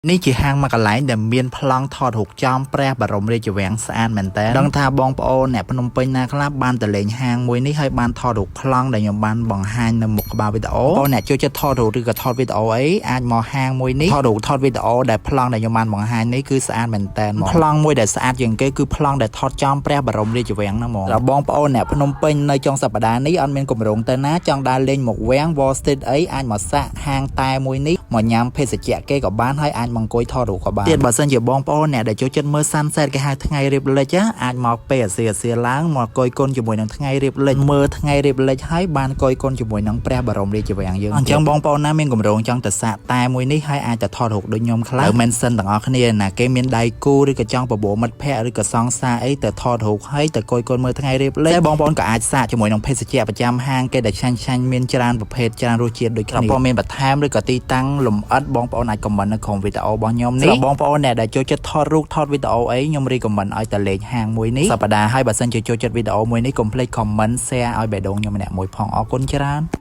នេះជាហាងមួយកន្លែងដែលមានប្លង់ថតរូបចំព្រះបរមរាជវាំងស្អាតមែនតើដឹងថាបងប្អូនអ្នកភ្នំពេញណាខ្លះបានទៅលេងហាងមួយនេះហើយបានថតរូបប្លង់ដែលខ្ញុំបានបង្ហាញនៅមុខក្បាលវីដេអូបងប្អូនអ្នកចូលចិត្តថតរូបឬក៏ថតវីដេអូអីអាចមកហាងមួយនេះថតរូបថតវីដេអូដែលប្លង់ដែលខ្ញុំបានបង្ហាញនេះគឺស្អាតមែនតើហ្មងប្លង់មួយដែលស្អាតជាងគេគឺប្លង់ដែលថតចំព្រះបរមរាជវាំងហ្នឹងហ្មងដល់បងប្អូនអ្នកភ្នំពេញនៅចុងសប្តាហ៍នេះអត់មានគម្រោងទៅណាចង់ដើរលេងមកវាំង Wall Street អីអាចមកសាក់ហាងតែមួយនេះមកញ៉ាំភេសជ្ជៈគេក៏បានហើយអាចមកអង្គុយថតរូបក៏បានទៀតបើសិនជាបងប្អូនអ្នកដែលចូលចិត្តមើល sunset គេហៅថ្ងៃរៀបលិចណាអាចមកពេលអាស៊ីអាស៊ីឡើងមកកុយគុនជាមួយនឹងថ្ងៃរៀបលិចមើលថ្ងៃរៀបលិចហើយបានកុយគុនជាមួយនឹងព្រះបរមរាជវាំងយើងអញ្ចឹងបងប្អូនណាមានគម្រោងចង់ទៅសាកតែមួយនេះហើយអាចទៅថតរូបដូចខ្ញុំខ្លះ mention ទាំងអស់គ្នាណាគេមានដៃគូឬក៏ចង់បបួលមិត្តភ័ក្តិឬក៏សង្សារអីទៅថតរូបហើយទៅកុយគុនមើលថ្ងៃរៀបលិចតែបងប្អូនក៏អាចសាកជាមួយនឹងភេសជ្ជៈប្រចាំហាងគេដែលឆាញ់ឆាញ់មានច្រើនប្រភេទច្រើនរសជាតិដូចគ្នាព័ត៌មានបន្ថែមឬក៏ទីតាំងលម្អិតបងប្អូនអាច comment នៅក្នុងវីដេអូរបស់ខ្ញុំនេះបងប្អូនអ្នកដែលចូលចិត្តថតរូបថតវីដេអូអីខ្ញុំ recommend ឲ្យទៅលេងហាងមួយនេះសប្តាហ៍ហើយបើសិនជាចូលចិត្តវីដេអូមួយនេះកុំភ្លេច comment share ឲ្យបេះដូងខ្ញុំម្នាក់មួយផងអរគុណច្រើន។